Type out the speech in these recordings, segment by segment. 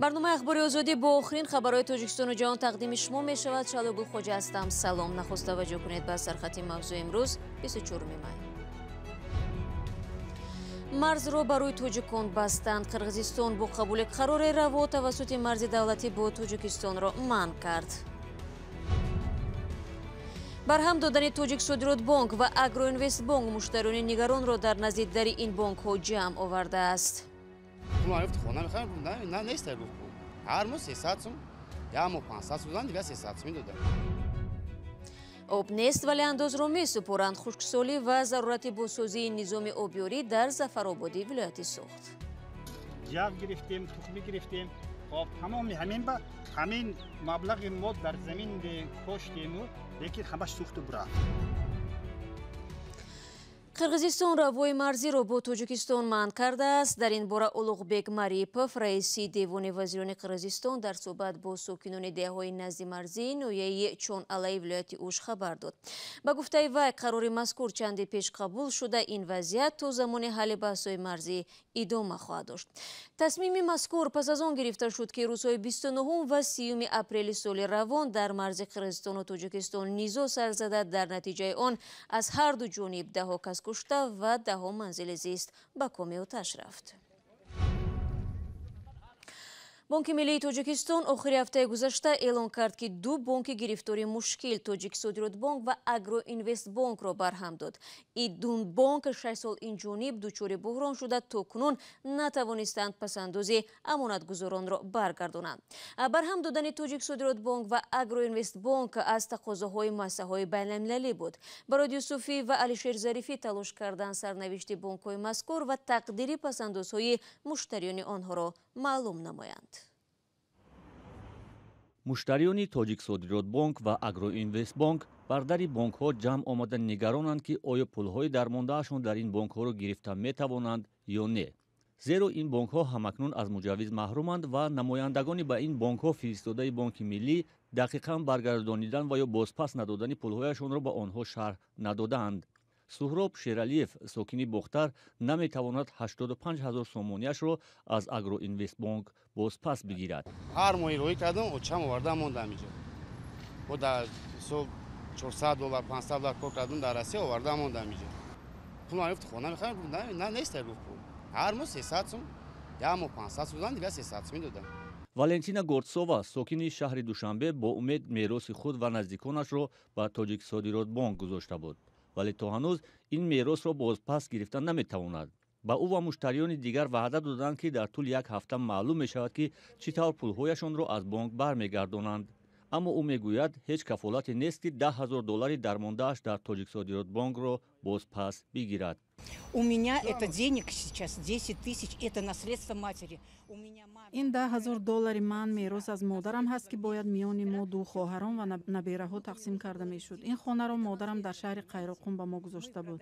Барномаи Ахбори Озодӣ бо охирин хабарҳои Тоҷикистону ҷаҳон тақдими шумо мешавад. Шаҳло Гулхоҷа ҳастам. Салом. Нахуст таваҷҷӯҳ кунед ба сархати мавзӯи имрӯз, 24 май. Марзро барои тоҷикон бастанд. Қирғизистон бо қабули қарори раво тавассути марзи давлатӣ бо Тоҷикистонро манъ кард. Барҳам додани Тоҷиксодиротбонк ва Агроинвестбонк муштариёни нигаронро дар назди дари ин бонкҳо ҷамъ овардааст. Ҳар моҳ 300 сум, як моҳ 500 сум, дигар 300 сум медодам. Об нест, вале андозро месупоранд. Хушксолӣ ва зарурати бозсозии низоми обёрӣ дар Зафарободи вилояти Суғд. Ҷав гирифтем, тухмӣ гирифтем. Хоб, тамоми ҳамин ба ҳамин маблағи мо дар замин коштему, лекин ҳамаш сӯхту бурафт. Қирғизистон равои марзиро бо Тоҷикистон манъ кардааст. Дар ин бора Улуғбек Марипов, раиси Девони вазирони Қирғизистон, дар суҳбат бо сокинони деҳаҳои назди марзии ноҳияи Чон-Алаи вилояти Уш хабар дод. Ба гуфтаи вай, қарори мазкур чанде пеш қабул шуда, ин вазъият то замони ҳалли баҳсҳои марзӣ идома хоҳад дошт. Тасмими мазкур пас аз он гирифта шуд, ки рӯзҳои 29 ва 30 апрели соли равон дар марзи Қирғизистону Тоҷикистон низоъ сар зада, дар натиҷаи он аз ҳар ду ҷониб даҳҳо кас кушта ва даҳҳо манзили зист ба коми оташ рафт. Бонки миллии Тоҷикистон охири ҳафтаи гузашта эълон кард, ки ду бонки гирифтори мушкил Тоҷиксодиротбонк ва Агроинвестбонкро барҳам дод. Ин ду бонк 6 сол инҷониб дучори буҳрон шуда, то кунун натавонистанд пасандози амонатгузоронро баргардонанд. Барҳам додани Тоҷиксодиротбонк ва Агроинвестбонк аз тақозоҳои муассисаҳои байналмилалӣ буд. Барод Юсуфӣ ва Алишер Зарифӣ талош карданд сарнавишти бонкҳои мазкур ва тақдири пасандозҳои муштариёни онҳоро маълум намоянд. Муштариёни Тоҷиксодиротбонк ва Агроинвестбонк бар дари бонкҳо ҷамъ омада нигаронанд, ки оё пулҳои дармондаашон дар ин бонкҳоро гирифта метавонанд ё не. Зеро ин бонкҳо ҳамакнун аз муҷаввиз маҳруманд ва намояндагони ба ин бонкҳо фиристодаи Бонки Миллӣ дақиқан баргардонидан ва ё бозпас надодани пулҳояшонро ба онҳо шарҳ надодаанд. Суҳроб Шералиев, сокини Бохтар, наметавонад 85 ҳазор сомонияшро аз Агроинвестбонк бозпас бигирад. Ҳар моҳи роҳӣ кардам, очам оварда мондам инҷо. Бо дар ҳисоб 400 доллар, 500 доллар кор кардам дар Россия, оварда мондам инҷо. Пул наёфт, хона мехарам, на нест гуфт пул. Ҳар моҳ 300 сум, як моҳ 500 сум, дигар 300 сум медодам. Валентина Горцова, сокини шаҳри Душанбе, бо умед мероси худ ва наздиконашро ба Тоҷиксодиротбонк гузошта буд. Вале то ҳанӯз ин меросро бозпас гирифта наметавонад. Ба ӯ ва муштариёни дигар ваъда доданд, ки дар тӯли як ҳафта маълум мешавад, ки чӣ тавр пулҳояшонро аз бонк бармегардонанд. Аммо ӯ мегӯяд, ҳеҷ кафолате нест, ки 10 ҳазор доллари дармондааш дар Тоҷиксодиротбонкро бозпас бигирад. У меня это денег сейчас 10 тысяч, это наследство матери. Ин 10 ҳазор доллари ман мерос аз модарам ҳаст, ки бояд миёни мо ду хоҳарон ва набераҳо тақсим карда мешуд. Ин хонаро модарам дар шаҳри Қайроқум ба мо гузошта буд.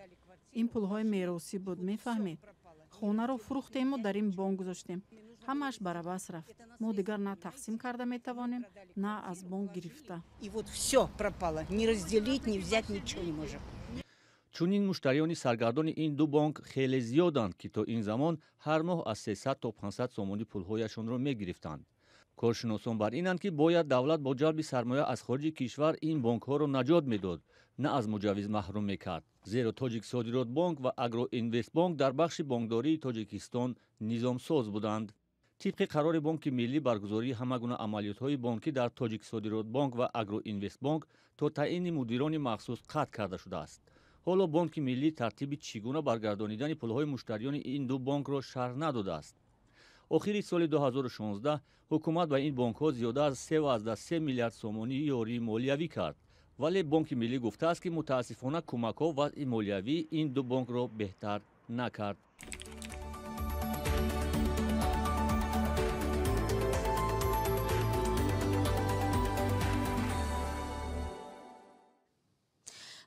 Ин пулҳои меросӣ буд, мефаҳмед? Хонаро фурӯхтему дар ин бонк гузоштем. Ҳамааш барабас рафт. Мо дигар на тақсим карда метавонем, на аз бонк гирифта. И вот всё пропало. Ни разделить, ни взять, ничего не можем. Чунин муштариёни саргардони ин ду бонк хеле зиёданд, ки то ин замон ҳар моҳ аз 300 то 500 сомонӣ пулҳояшонро мегирифтанд. Коршиносон бар инанд, ки бояд давлат бо ҷалби сармоя аз хориҷи кишвар ин бонкҳоро наҷот медод, на аз муҷаввиз маҳрум мекард. Зеро Тоҷиксодиротбонк ва Агроинвестбонк дар бахши бонкдории Тоҷикистон низомсоз буданд. Тибқи қарори Бонки Миллӣ, баргузории ҳама гуна амалиётҳои бонкӣ дар Тоҷиксодиротбонк ва Агроинвестбонк то таъини мудирони махсус қатъ карда шудааст. Ҳоло Бонки Миллӣ тартиби чӣ гуна баргардонидани пулҳои муштариёни ин ду бонкро шарҳ надодааст. Охири соли 2016 ҳукумат ба ин бонкҳо зиёда аз 3,3 миллиард сомонӣ ёрии молиявӣ кард. Вале Бонки Миллӣ гуфтааст, ки мутаассифона кӯмакҳо вазъи молиявии ин ду бонкро беҳтар накард.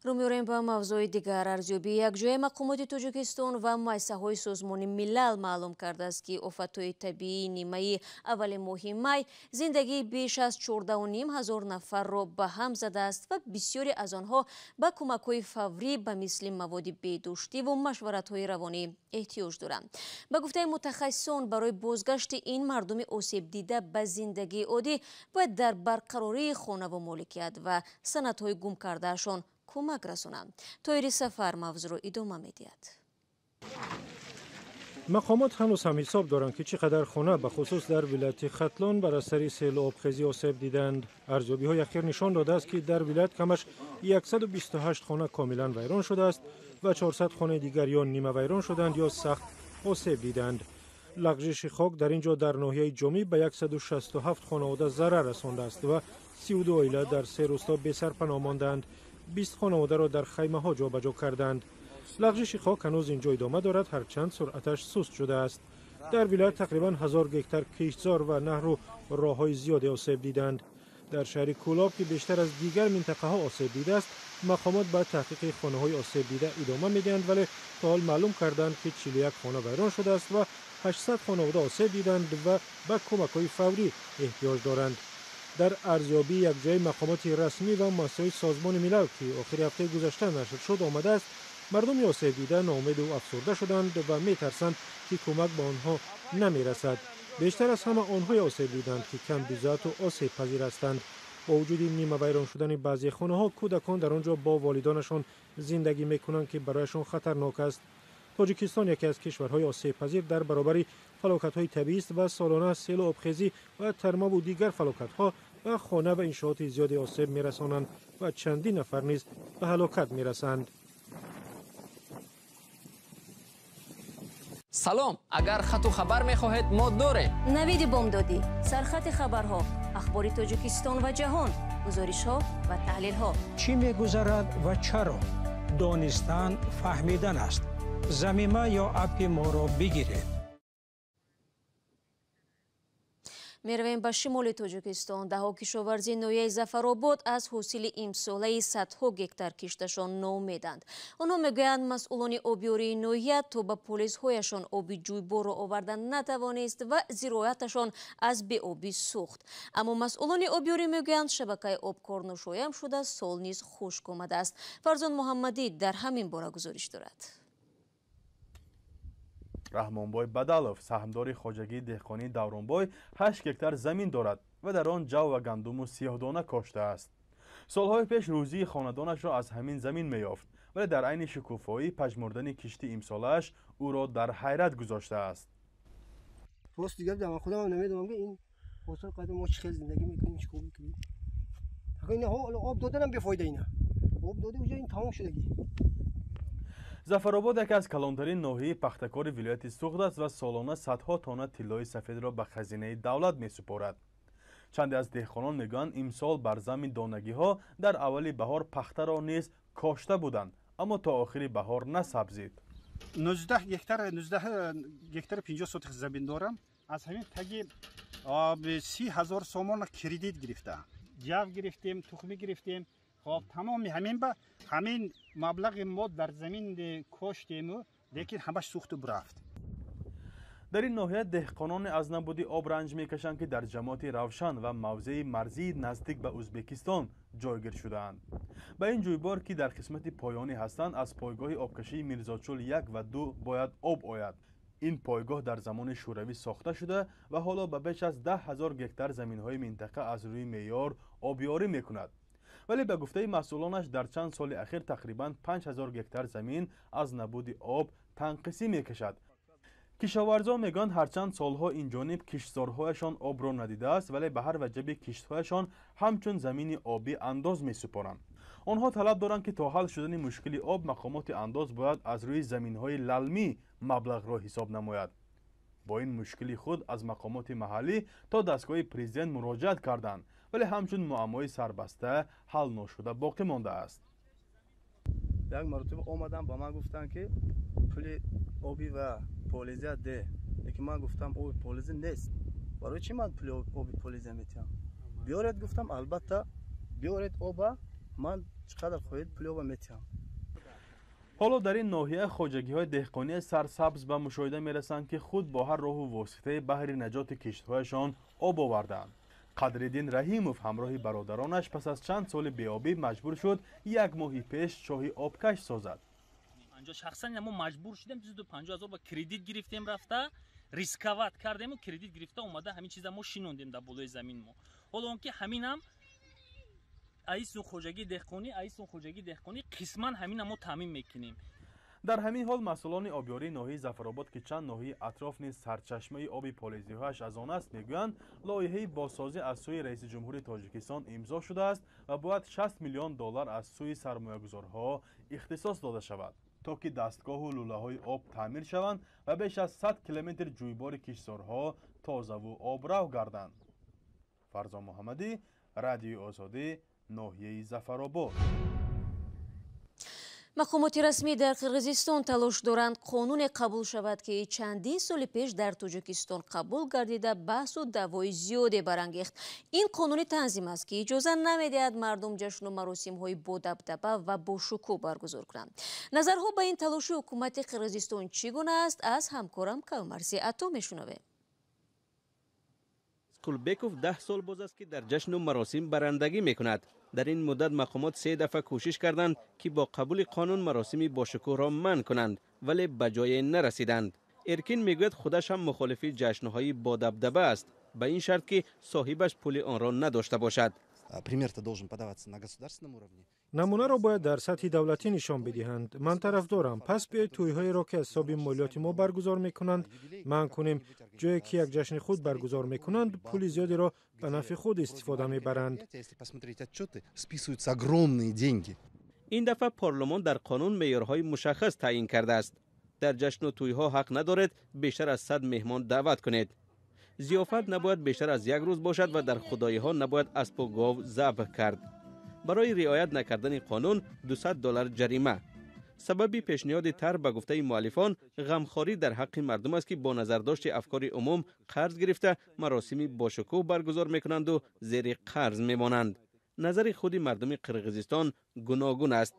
Рӯ Рӯ меорем ба мавзӯи дигар. Арзёбии якҷояи мақомоти Тоҷикистон ва муассисаҳои Созмони Милал маълум кардааст, ки офатҳои табиии нимаи аввали моҳи май зиндагии беш аз 14 ҳазор нафарро ба ҳам задааст ва бисёре аз онҳо ба кӯмакҳои фаврӣ ба мисли маводи беҳдоштиву машваратҳои равонӣ эҳтиёҷ доранд. Ба гуфтаи мутахассисон, барои бозгашти ин мардуми осебдида ба зиндагии оддӣ бояд дар барқарории хонаву моликият ва санадҳои гум кардаашон кӯмак расонанд. Тоҳири Сафар мавзӯъро идома медиҳад. Мақомот ҳанӯз ҳам ҳисоб доранд, ки чӣ қадар хона, бахусус дар вилояти Хатлон, бар асари селу обхезӣ осеб диданд. Арзёбиҳои ахир нишон додааст, ки дар вилоят камаш 128 хона комилан вайрон шудааст ва 400 хонаи дигар ё нимавайрон шуданд, ё сахт осеб диданд. Лағжиши хок дар ин ҷо, дар ноҳияи Ҷомӣ, ба 167 хонавода зарар расондааст ва 32 оила дар се рӯсто бесарпаноҳ монданд. 20 хонаводаро дар хаймаҳо ҷобаҷо карданд. Лағжиши хок ҳанӯз ин ҷо идома дорад, ҳарчанд суръаташ суст шудааст. Дар вилоят тақрибан 1000 гектар киштзор ва наҳру роҳҳои зиёде осеб диданд. Дар шаҳри Кӯлоб, ки бештар аз дигар минтақаҳо осеб дидааст, мақомот ба таҳқиқи хонаҳои осебдида идома медиҳанд, вале то ҳол маълум карданд, ки 41 хона вайрон шудааст ва 800 хонавода осеб диданд ва ба кӯмакҳои фаврӣ эҳтиёҷ доранд. Дар арзёбии якҷояи мақомоти расмӣ ва муассисаҳои Созмони Милал, ки охири ҳафтаи гузашта нашр шуд, омадааст: мардуми осебдида ноумеду афсурда шуданд ва метарсанд, ки кӯмак ба онҳо намерасад. Бештар аз ҳама онҳое осеб диданд, ки камбизоату осебпазир ҳастанд. Бо вуҷуди нимавайрон шудани баъзе хонаҳо, кӯдакон дар он ҷо бо волидонашон зиндагӣ мекунанд, ки барояшон хатарнок аст. Тоҷикистон яке аз кишварҳои осебпазир дар баробари фалокатҳои табиист ва солона селу обхезӣ ва тармаву дигар фалокатҳо ба хона ва иншооти зиёде осеб мерасонанд ва чандин нафар низ ба ҳалокат мерасанд. Салом, агар хату хабар мехоҳед, мо дорем. Навиди бомдодӣ, сархати хабарҳо, ахбори Тоҷикистон ва ҷаҳон, гузоришҳо ва таҳлилҳо. Чӣ мегузарад ва чаро? Донистан фаҳмидан аст. Замима ё аппи моро бигиред. Меравем ба шимоли Тоҷикистон. Даҳо кишоварзи ноҳияи Зафаробод аз ҳосили имсолаи садҳо гектар кишташон ноумеданд. Онҳо мегӯянд, масъулони обёрии ноҳия то ба полизҳояшон оби ҷӯйборро оварда натавонист ва зироаташон аз беобӣ сӯхт. Аммо масъулони обёрӣ мегӯянд, шабакаи об корношоям шуда, сол низ хушк омадааст. Фарзон Муҳаммадӣ дар ҳамин бора гузориш дорад. Раҳмонбой Бадалов, саҳмдори хоҷагии деҳқонии Давронбой, 8 гектар замин дорад ва дар он ҷав ва гандуму сиёҳдона коштааст. Солҳои пеш рӯзии хонадонашро аз ҳамин замин меёфт, вале дар айни шукуфоӣ пажмурдани кишти имсолааш ӯро дар ҳайрат гузоштааст. Рост дигар, ман худам намедонам, ки ин ҳосил қадр мо чӣ хел зиндагӣ мекунем, чӣ кор мекунем. Об доданам бефоида, ина об дода, уже ин тамом шудагӣ. Зафаробод яке аз калонтарин ноҳияи пахтакори вилояти Суғд аст ва солона садҳо тонна тиллои сафедро ба хазинаи давлат месупорад. Чанде аз деҳқонон мегӯянд, имсол бар зами донагиҳо дар аввали баҳор пахтаро низ кошта буданд, аммо то охири баҳор насабзид. 19 гектар, 19 гектар 50 сотих замин дорам. Аз ҳамин таги 30 ҳазор сомон кредит гирифта, ҷав гирифтем, тухмӣ гирифтем. Хоб, тамоми ҳамин ба ҳамин маблағи мо дар замин коштему, лекин ҳамаш сӯхту рафт. Дар ин ноҳия деҳқононе аз набуди об ранҷ мекашанд, ки дар ҷамоати Равшан ва мавзеи марзии наздик ба Ӯзбекистон ҷойгир шудаанд. Ба ин ҷӯйбор, ки дар қисмати поёнӣ ҳастанд, аз пойгоҳи обкашии Мирзочул 1 ва 2 бояд об ояд. Ин пойгоҳ дар замони шӯравӣ сохта шуда ва ҳоло ба беш аз 10 000 гектар заминҳои минтақа аз рӯи меъёр обёрӣ мекунад, вале ба гуфтаи масъулонаш, дар чанд соли ахир тақрибан 5000 гектар замин аз набуди об танқисӣ мекашад. Кишоварзон мегӯянд, ҳарчанд солҳо инҷониб киштзорҳояшон обро надидааст, вале ба ҳар ваҷаби киштҳояшон ҳамчун замини обӣ андоз месупоранд. Онҳо талаб доранд, ки то ҳал шудани мушкили об мақомоти андоз бояд аз рӯи заминҳои лалмӣ маблағро ҳисоб намояд. Бо ин мушкили худ аз мақомоти маҳаллӣ то дастгоҳи президент муроҷиат карданд, вале ҳамчун муаммои сарбаста ҳал ношуда боқӣ мондааст. Як маротиба омадам, ба ман гуфтанд, ки пули оби ва полизия де. Лекин ман гуфтам, оби полизи нест, барои чӣ ман пули оби полизия метиҳам? Биёред, гуфтам, албатта, биёред оба. Ман чӣ қадар хоҳед пули оба метиҳам. Ҳоло дар ин ноҳия хоҷагиҳои деҳқонии сарсабз ба мушоҳида мерасанд, ки худ бо ҳар роҳу воситаи баҳри наҷоти киштҳояшон об овардаанд. Қадриддин Раҳимов ҳамроҳи бародаронаш пас аз чанд соли беобӣ маҷбур шуд як моҳи пеш чоҳи обкаш созад. Шахсан мо маҷбур шудем, 250 ҳазор ба кредит гирифтем, рафта рисковать кардему, кредит гирифта омада ҳамин чиза мо шинондем дар болои замин мо. Ҳоло он ки ҳаминам аисун хоҷагии деҳқонӣ, аисун хоҷагии деҳқонӣ қисман ҳамина мо таъмин мекунем. Дар ҳамин ҳол масъулони обёрии ноҳияи Зафаробод, ки чанд ноҳияи атроф низ сарчашмаи оби полезиҳояш аз он аст, мегӯянд лоиҳаи бозсозӣ аз сӯи раиси ҷумҳури Тоҷикистон имзо шудааст ва бояд 60 миллион доллар аз сӯи сармоягузорҳо ихтисос дода шавад, то ки дастгоҳу лӯлаҳои об таъмир шаванд ва беш аз 100 километр ҷӯйбори киштзорҳо тозаву обрав гарданд. Фарзон Муҳаммадӣ, Радиои Озодӣ, ноҳияи Зафаробод. Мақомоти расмӣ дар Қирғизистон талош доранд қонуне қабул шавад, ки чандин соли пеш дар Тоҷикистон қабул гардида баҳсу даъвои зиёде барангехт. Ин қонуни танзим аст, ки иҷоза намедиҳад мардум ҷашну маросимҳои бодабдаба ва бошукӯҳ баргузор кунанд. Назарҳо ба ин талоши ҳукумати Қирғизистон чӣ гуна аст, аз ҳамкорам Кавмарси Ато мешунавем. Кулбеков 10 сол боз аст, ки дар ҷашну маросим барандагӣ мекунад. Дар ин муддат мақомот 3 дафъа кӯшиш карданд, ки бо қабули қонун маросими бошукӯҳро манъ кунанд, вале ба ҷое нарасиданд. Эркин мегӯяд худаш ҳам мухолифи ҷашнҳои бодабдаба аст, ба ин шарт ки соҳибаш пули онро надошта бошад. Пример-то должен подаваться на государственном уровне. Намунаро бояд дар сатҳи давлатӣ нишон бидиҳанд. Ман тарафдорам. Пас биёед тӯйҳоеро, ки аз ҳисоби молиёти мо баргузор мекунанд, манъ кунем. Ҷое ки як ҷашни худ баргузор мекунанд, пули зиёдеро ба нафъи худ истифода мебаранд. Ин дафъа парлумон дар қонун меъёрҳои мушаххас таъйин кардааст. Дар ҷашну тӯйҳо ҳақ надоред бештар аз 100 меҳмон даъват кунед. Зиёфат набояд бештар аз як рӯз бошад ва дар худоиҳо набояд аспу гов забҳ кард. Барои риоят накардани қонун $200 ҷарима. Сабаби пешниҳоди тарҳ ба гуфтаи муаллифон ғамхорӣ дар ҳаққи мардум аст, ки бо назардошти афкори умум қарз гирифта маросими бошукӯҳ баргузор мекунанду зери қарз мемонанд. Назари худи мардуми Қирғизистон гуногун аст.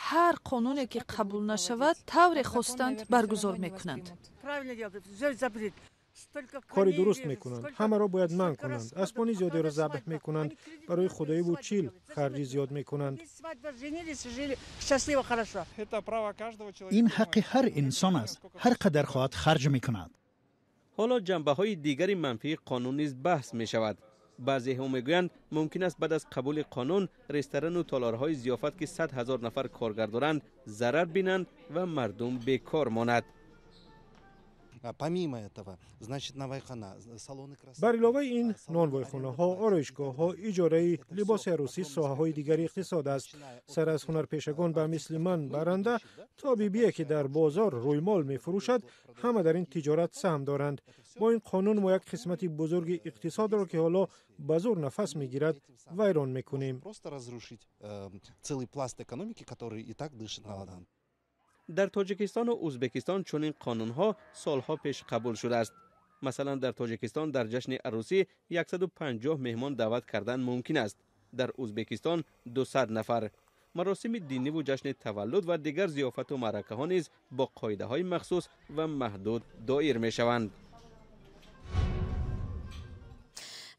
Ҳар қонуне ки қабул нашавад, тавре хостанд баргузор мекунанд. Кори дуруст мекунанд. Ҳамаро бояд манъ кунанд. Аспони зиёдеро забҳ мекунанд, барои худоиву чил харҷи зиёд мекунанд. Ин ҳаққи ҳар инсон аст, ҳар қадар хоҳад харҷ мекунад. Ҳоло ҷанбаҳои дигари манфии қонун низ баҳс мешавад. Баъзеҳо мегӯянд мумкин аст баъд аз қабули қонун ресторану толорҳои зиёфат, ки 100 ҳазор нафар коргар доранд, зарар бинанд ва мардум бекор монад. Помимо этого, значит, навайхана, салоны красоты. Бар иловаи ин, нонвойхонаҳо, ороишгоҳҳо, иҷораи либоси арӯсӣ соҳаҳои дигари иқтисод аст. Сар аз ҳунарпешагон ба мисли ман баранда то бибие, ки дар бозор рӯймол мефурӯшад, ҳама дар ин тиҷорат саҳм доранд. Бо ин қонун мо як қисмати бузурги иқтисодро, ки ҳоло ба зур нафас мегирад, вайрон мекунем. Просто разрушить целый пласт экономики, который и так дышит на ладан. Дар Тоҷикистону Ӯзбекистон чунин қонунҳо солҳо пеш қабул шудааст. Масалан, дар Тоҷикистон дар ҷашни арӯсӣ 150 меҳмон даъват кардан мумкин аст, дар Ӯзбекистон 200 нафар. Маросими диниву ҷашни таваллуд ва дигар зиёфату маъракаҳо низ бо қоидаҳои махсус ва маҳдуд доир мешаванд.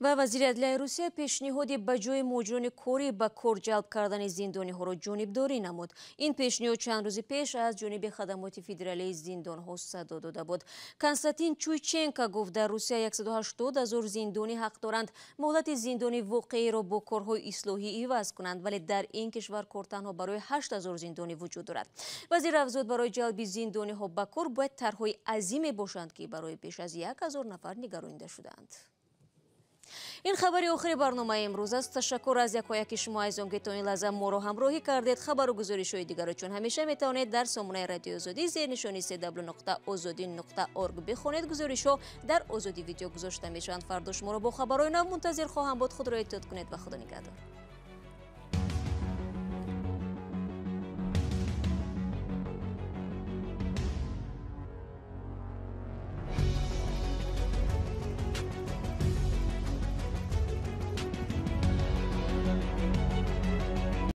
Ва вазири адлияи Русия пешниҳоди ба ҷои муҳоҷирони корӣ ба кор ҷалб кардани зиндониҳоро ҷонибдорӣ намуд. Ин пешниҳод чанд рӯзи пеш аз ҷониби хадамоти федералии зиндонҳо садо дода буд. Константин Чуйченко гуфт, дар Русия 180 ҳазор зиндонӣ ҳақ доранд муҳлати зиндони воқеиро бо корҳои ислоҳӣ иваз кунанд, вале дар ин кишвар кор танҳо барои 8 ҳазор зиндонӣ вуҷуд дорад. Вазир афзуд, барои ҷалби зиндониҳо ба кор бояд тарҳҳои азиме бошанд, ки барои беш аз 1 ҳазор нафар нигаронида шудаанд. Ин хабари охири барномаи имрӯз аст. Ташаккур аз якояки шумо азизон, ки то ин лаҳза моро ҳамроҳӣ кардед. Хабару гузоришҳои дигарро чун ҳамеша метавонед дар сомонаи Радиои Озодӣ зернишони cw.ozodi.org бихонед. Гузоришҳо дар Озодӣ видео гузошта мешаванд. Фардо шуморо бо хабарҳои нав мунтазир хоҳам буд. Худро эҳтиёт кунед ва Худо нигаҳдор.